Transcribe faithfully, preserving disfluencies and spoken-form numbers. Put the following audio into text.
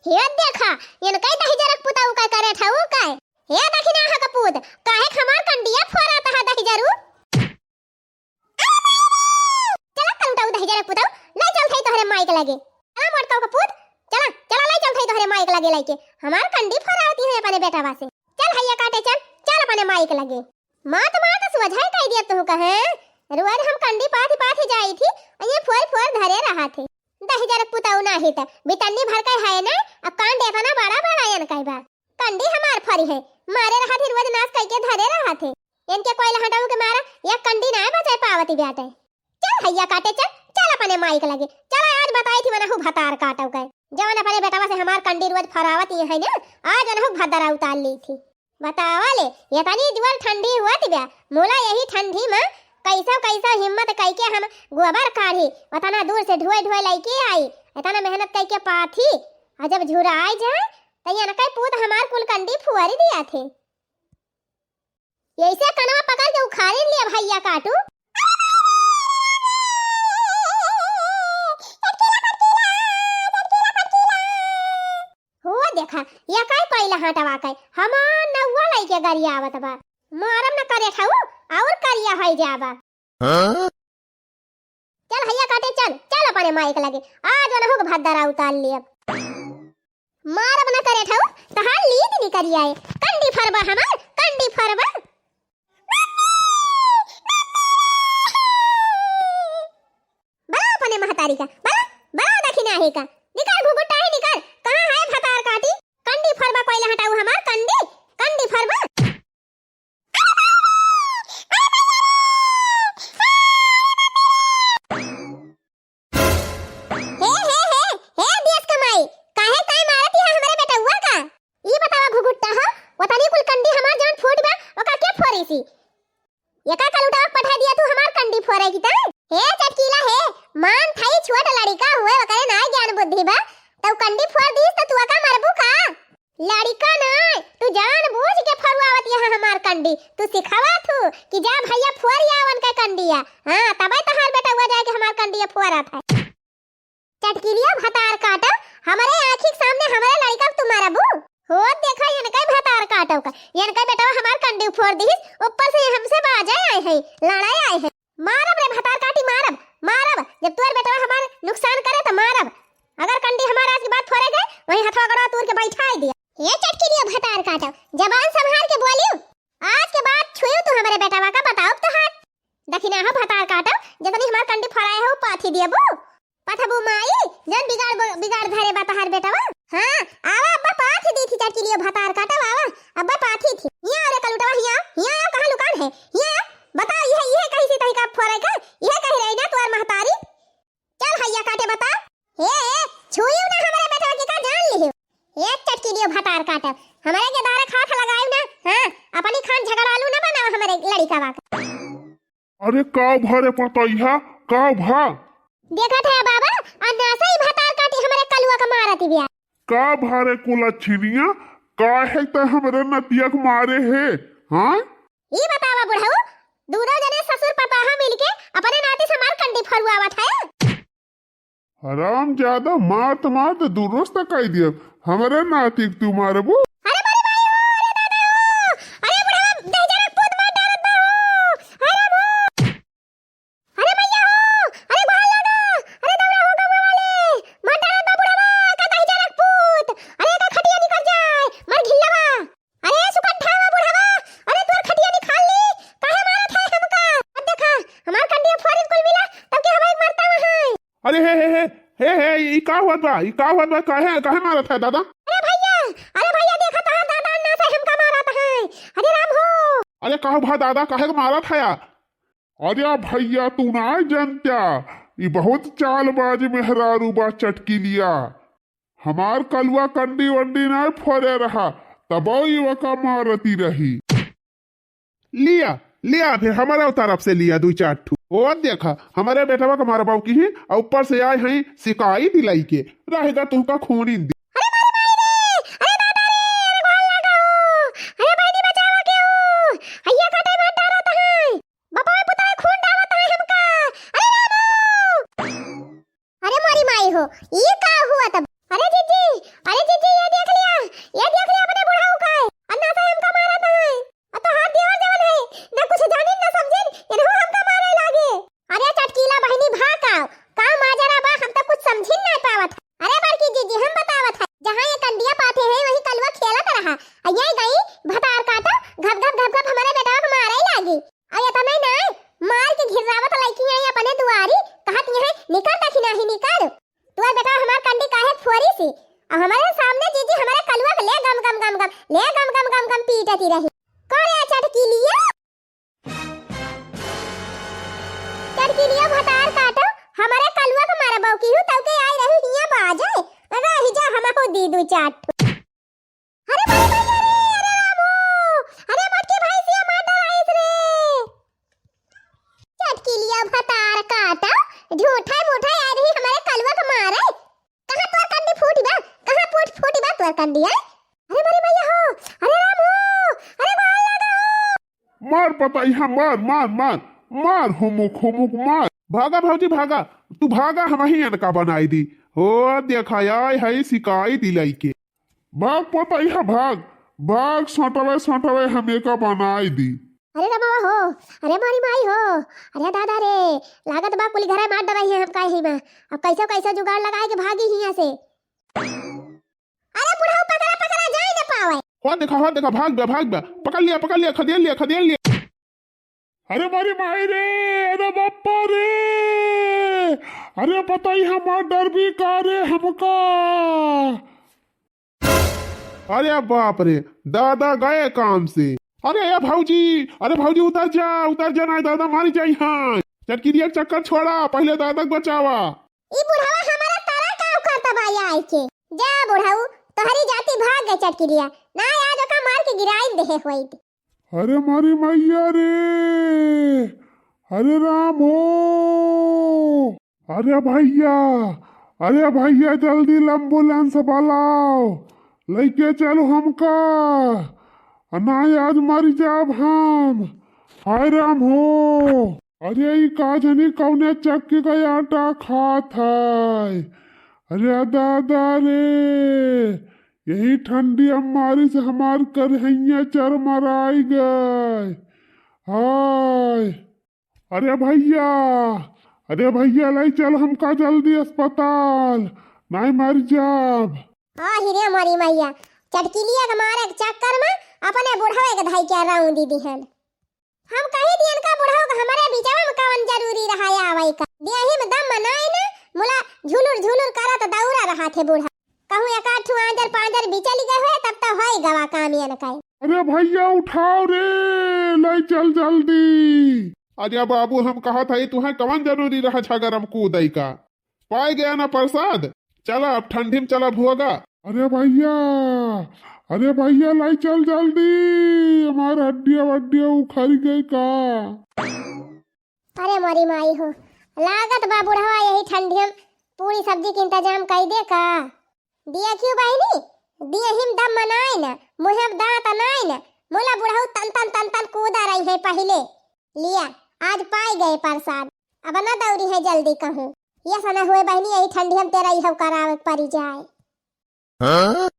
हे देखा, इनकै दहिजरक पुतऊ का करे ठाऊ का। हे दखिनाहा का पूत, काहे हमार कंडिया फोरात है दहिजरू? चला कलुटऊ दहिजरक पुतऊ, लै चलत हई तोहरे माई के लगे। चला मोटकऊ का पूत, चला, चला लै चलत हई तोहरे माई के लगे लइके। हमार कंडी फोरावती है अपने बेटवा से। चल हैया काटे चल, चल अपने माई के लगे। मात मात सोझाई कई दिया तू कहे। रोज हम कंडी पाथी पाथी जाई थी, ये फोर फोर धरे रहा थे। दहिजरक पुतऊ नाही त बितन्नी भर के है ना, अब कांड एतना बड़ा बड़ा एन कई बा। कंडी हमार फरी है, मारे रहा थे रोज नास कई के धरे रहा थे। इनके कोई लहटाऊ के मारा, या कंडी ना बचाए पावती ब्याटे। चल हैया काटे चल, चल अपने माई के लगे। चल आज बताई थी मनहु भतार काटव के। जवन अपने बेटवा से हमार कंडी रोज फरावत ये है ना, आज मनहु भदरा उतार ली थी। बतावा ले, इतनी जोर ठंडी हुआ थी ब्या, मोला यही ठंडी में कैसा कैसा हिम्मत कई के हम गोबर काढ़ी, उतना दूर से ढोए ढोए लइके आई, इतना मेहनत कई के पाथी, और जब झुराई जाए, तो ये अनकै पूत हमार कुल कंडी फुआरी दिया थे। यैसे कनवा पकड़ के उखाड़ी लिया भैया काटू। हो देखा, ये काई पहिला हटवा के हमार नौवा लइके गरियावत बा। मारब न करे ठाऊ, और करिया होई जाबा। हाँ? चल हैया काटे चल, चल अपने माई के लगे। आज ओनहु के भद्दरा उतार लेब। मारब न करे ठाऊ, तहार लीद निकरि आए। कंडी फरबा हमार, कंडी फरबा। बला अपने महतारी का, बला, बला दखिनाही का। निकल घुघुटाही निकल, कहाँ है भतार काटी? कंडी फरबा कोई लहटाऊ हमार कंडी, कंडी फरबा। हे, हे, हे, हे, देश कमाई, काहे ताई मारत है हमरे बेटउआ का? ई बतावा घुघुट्टा हो, ओतनी कुल कंडी हमार जवन फूट बा, ओका के फोरेसी? एका कलुटावा पठा दिया तू हमार कंडी फोरे की ताई? हे चटकीला हे, मान थाई छोट लड़िका हुए, ओकरे नाय ज्ञान बुद्धि बा, तउ कंडी फोर दीस त तू ओका मरबू का? लड़िका नाय, तू जान बूझ के फरुआवत यहाँ हमार कंडी। तू सिखावा थू कि जा भैया फोर आवन के कंडिया। हाँ, तबे तहार बेटउआ जाए के हमार कंडिया फोरत है। चटकिलिया भतार काटा, हमरे आँखी के सामने हमरे लड़िका के तू मारबू? हो देखा, इनके भतार काटव का, इनके बेटवा हमार कंडी फोर दिहिस, ऊपर से ये हमसे बाजे आए हैं, लड़ाई आए हैं। मारब रे भतार काटी, मारब, मारब। जब तोर बेटवा हमार नुकसान करे त मारब। अगर कंडी हमार आज के बाद फोरे गए, वहीं हथवा गड़वा तूर के बैठाई दिया। ये चटकिलिया भतार काटो, जबान संभार के बोलियो। आज के बाद छुयो तू हमरे बेटवा का, बताओ तो हाथ। दखिना हो भतार काटो, जतनी हमार कंडी फोराए हो, पाथी दियबू। पथबू माई, जन बिगाड़ ब-, बिगाड़ धरे बा तहार बेटवा। हाँ, आवा अब्बा पाथी दी थी चटकिलिया भतार काटो, आवा, अब्बा पाथी थी। हिया रे कलुटवा, हिया, हिया, कहाँ लुकान है? हिया, बताओ, इहे, इहे कही सी तही का फोरे का? इहे कही रही ना तोर महतारी? चल हैया काटे बता। हे, हे, छुइयो ना हमरे बेटवा के का जान लिहियो। ए चटकिलियो भतार काटे, हमरे के दारा खात लगाइयो ना। हाँ, अपनी खान झगड़ालू ना बनाओ हमरे लड़िका बा का। अरे का भा रे पतैया, का भा? देखत है बाबा, अन्नासा ही भतार काटी हमरे कलुआ का मारती बिया। का भा रे कुलच्छिनिया, काहे त हमरे नतिया के मारे है, हाँ? ई बतावा बुढ़ऊ, दूनो जने ससुर पताहा मिलके अपने नाती से हमार कंडी फरुआवत है। हरामजादा, मात मात दुरुस्त कई दियब। हमरे नाती के तू मारबू? अरे बड़ी माई हो, अरे दादा हो, अरे बुढ़वा दहिजरक पूत मार डारत बा हो। अरे मो-, अरे मैया हो, अरे गोहार लागा, अरे दौड़ा हो गौवा वाले, मार डारत बा बुढ़वा का दहिजरक पूत। अरे का खटिया निकल जाए, मर घिल्लवा। अरे सुकट्ठा बा बुढ़वा, अरे तोर खटिया निकाल ली, काहे मारत है हमका? अब देखा, हमार कंडिया फोरिन कुल मिला, तब के हमारे मरता वहाँ। अरे हे, हे, हे, हे, हे, ई का हुआ बा? ई का हुआ बा? काहे, काहे मारत है दादा? अरे भैया, अरे भैया देखा तहार दादा अन्नासा हमका मारत है। अरे राम हो। अरे का भा दादा, काहे के मारत है यार? अरे भैया तू ना जनत्या, ई बहुत चालबाज मेहरारू बा चटकिलिया। हमार कलुआ कंडी वंडी ना फोरे रहा, तबो ई वका मारती रही। लिया, लिया, फिर हमारे तरफ से लिया दुई चार ठू। ओ देखा, हमारे बेटवा का मारबाऊ की ही, और ऊपर से आए हैं शिकायत दिलाई के। रहे दा तुमका खूनी दी। अरे मारे माई रे, अरे दादा रे, अरे गोहार लागा हो, अरे बहनी बचावा के हो, हैया काटे मार डारत है, बापा पुता खून डारत है हमका, अरे रामू। अरे मोरी माई हो, ई का हुआ तब? अरे जीजी, अरे जीजी। हमरे सामने जीजी हमरे कलुआ के ले गम गम गम गम, ले गम गम गम गम पीटती रही। करे चटकिलिया, चटकिलिया भतार काटो, हमरे कलुआ के मारबो की हूँ, तब के आई रही हियाँ बाजे, रही जा हमहू दी दू चार ठो। अरे भाई, भाई, अरे, अरे रामू, अरे मोटकी भैंसिया मार डराइस रे। चटकिलिया भतार काटा, झूठा मूठा आ रही हमरे कलुआ के मारे। कहाँ तोर कंडी फूटी बा? कहाँ फूट, फूटी बा तोर कंडी, आय? अरे मोरी मैया हो, अरे राम हो, अरे गोड़ लगा हो। मार पतइहा, मार, मार, मार, मार, हुमुक, हुमुक, मार। भागा भौजी, भागा, तू भागा, हमही एनका बनाई दी। हो, देखा, आय है शिकायत ई लइके। भाग पतइहा, भाग, भाग, सटवे, सटवे, हम एका बनाई दी। अरे रमवा हो, अरे मोरी माई हो, अरे दादा रे, लागत बा कुली घरे मार डराई है हमका ही में। अब कैसे, कैसे जुगाड़ लगाए के भागी हियाँ से। अरे बुढ़ऊ पकड़ा, पकड़ा, जाए न पावे। हो देखा, हो देखा, भाग बे, भाग बे, पकड़ लिया, पकड़ लिया, खदेड़ लिया, खदेड़ लिया। अरे मोरी माई रे, अरे बापा रे, अरे पतइहा मार डरबी का रे हमका। अरे बाप रे, दादा गए काम से। अरे ए भौजी, अरे भौजी उतर जा, उतर जा, ना दादा मारी जाई हाँ। चटकिलिया के चक्कर छोड़ा, पहिले दादा के बचावा। ई बुढ़वा हमारा तरह का करता बा आई के। जा बुढ़ऊ, तोहरी जाति भाग गए चटकिलिया, ना आज ओका मार के गिराइन देहे होइत। अरे मोरी मैया रे, अरे राम हो, अरे भैया, अरे भैया जल्दी एम्बुलेंस बुलाओ, लइके चलो हमका, ना आज मरी जाब हम। हाय राम हो, अरे ई का जनी कौने चक्की का आटा खात है। अरे दादा रे, यही ठंडी अम्मारी से हमार करहैया चरमराई गए। हाय, अरे भैया, अरे भैया, लई चल हमका जल्दी अस्पताल, नाई मर जाब। हाँ हिरे मोरी मैया, चटकिलिया के मारे के चक्कर में अपने बुढ़वे के धई के रौंदी दिहन। हम कही दियन का बुढ़ऊ के हमरे बिचवा में कवन जरूरी रहा आवे का? देही में दम नाई न, मुला झुनुर झुनुर करत दौरा रहा थे बूढ़ा। कहूँ एक आध ठो आंजर पांजर बिचल गए हुए तब तो होई गवा काम यन का। अरे भैया उठाओ रे, ले चल जल्दी। अरे बाबू हम कहत हई तुहे कवन जरूरी रहा छगरम कूदई का? पाए गया ना प्रसाद, चला अब ठंडी में चला भोगा। अरे भैया, अरे भैया, लाई चल जल्दी, हमार हड्डिया वड्डिया उखड़ गई का। अरे मोरी माई हो, लागत बा बुढ़वा यही ठंडी में पूरी सब्जी के इंतजाम कई दे का। दिया क्यों बहिनी, दिया हिम दम मनाए न, मुँह में दांत नाए न, मुला बुढ़ऊ तन तन तन तन कूदा रही है पहिले। लिया, आज पाए गए प्रसाद, अब न दौरी है जल्दी कहूँ। ये सना हुए बहिनी, यही ठंडी हम तेरा इहव करावे परी जाए। हाँ?